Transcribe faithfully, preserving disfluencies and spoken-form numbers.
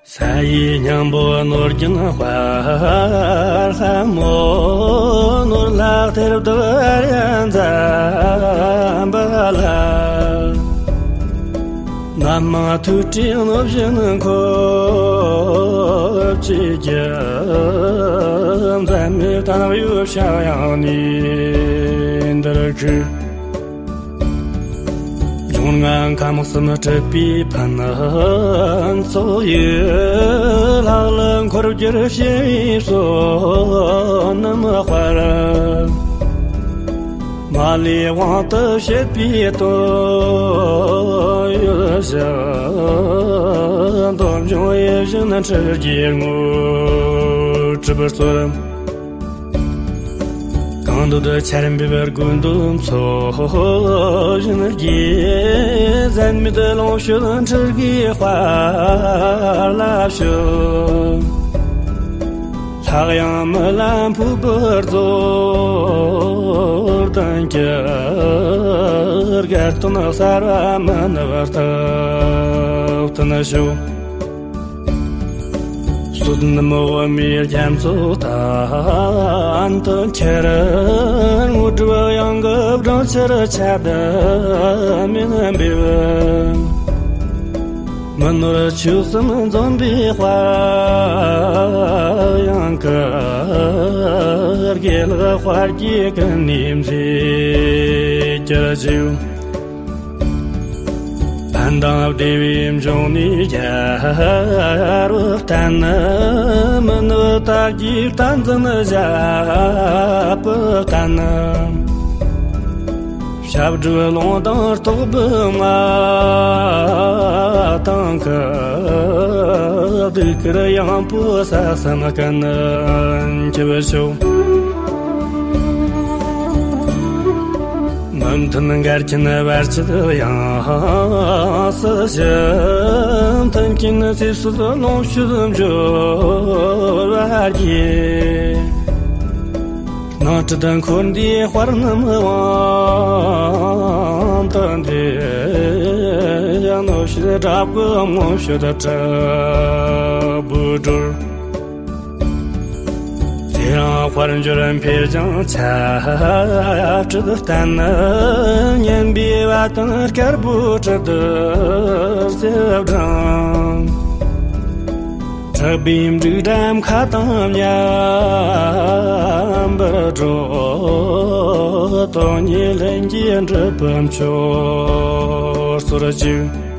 ས་ཡི་སྙིང་པོ་ནོར་རྒྱུན་དཔལ་ལྷ་མོ། ནོར་ལྷ་གཏེར་བདག་རིག་འཛིན་པ་ལ། རྣམ་མང་ཐུགས་བྲེལ་གནོད་བཞིན་འཁོར་བཅས་ཀྱི། འཛད་མེད་དམ་ཡུལ་ཞབས་ཡང་ནས་འདིར་བཞུགས། འབྱུང་ལྔ་ཁམས་གསུམ་སྲིད་པའི་ཕུན་ཚོགས་ཡུལ། ལྷག་ལུས་འཁོར་སྒྱུར་ཞི་བའི་བསོད་ནམས་དཔལ། མ་ལུས་དབང་དུ་བྱེད་པའི་དོན་ཡོད་ཞིང་། འདོད་འབྱུང་ཡིད་བཞིན་ཁྲི་བརྒྱའི་དངོས་གྲུབ་སྩོལ། གང་འདོད་ཆར་འབེབས་དགུང་སྟོན་ཚོགས་བཞིན་རྒྱས། འཛད་མེད་ལོངས་སྤྱོད་ཁྲི་བརྒྱའི་དཔལ་ལ་བྱོན། ལྷག་ཡངས་མི་ལ་ཕུར་བུ་རྫོགས་ལྡན་གྱི། དགའ་སྟོན་གསར་བ་མི་ནུབ་རྟག་ཏུ་བྱོན། བསོད་ནམས་འོ་མའི་རྒྱ་མཚོ་གཏན་དུ་འཁྱིལ། དངོས་གྲུབ་གཡང་གི་སྦྲང་ཆར་ཆད་མེད་འབེབས། མི་ནོར་ཆོས་གསུམ་འཛོམས་པའི་དཔལ་གཡང་གི། དགེ་ལེགས་དཔལ་གྱིས་ཀུན་ནས་མཛེས་གྱུར་ཅིག། ཕན་དང་བདེ་བའི་འབྱུང་གནས་རྒྱལ་བུ་བསྟན། མི་ནུབ་དར་གྱི་བསྟན་འཛིན་ཞབས་པད་བརྟན། ཞབས་སྒྲུབ་ལུང་དང་རྟོགས་པའི་མངའ་ཐང་གི། གདུགས་དཀར་ཡངས་པོ་ས་གསུམ་ཀུན་འཁྱིལ་ཤོག། མི་མཐུན་འགལ་རྐྱེན་བར་ཆད་ཡང་སུ་ཞི། མཐུན་རྐྱེན་ཚེ་བསོད་ལོངས་སྤྱོད་འབྱོར་བར་བགྱི། སྣང་སྲིད་འཁོར་འདས་དཔལ་རྣམས་དབང་དུ་འདུས། གནོད་བྱེད་དགྲ་བོའི་མངོན་སྤྱོད་དྲག་པོས་སྒྲོལ། དེ་རིང་དཔལ་འབྱོར་འཕེལ་ཞིང་ཆར་སྤྲིན་བསྟན། སྙན་པའི་བ་དན་དཀར་པོའི་དྲི་དུ་གསེར་སྦྲང་། དྲེགས་པའི་འབྲུག་སྒྲ་མཁའ་དང་མཉམ་པར་སྒྲོག། དོན་གཉིས་ལྷུན་གྱིས་འགྲུབ་པའི་མཆོག་སྩོལ་ཅིག།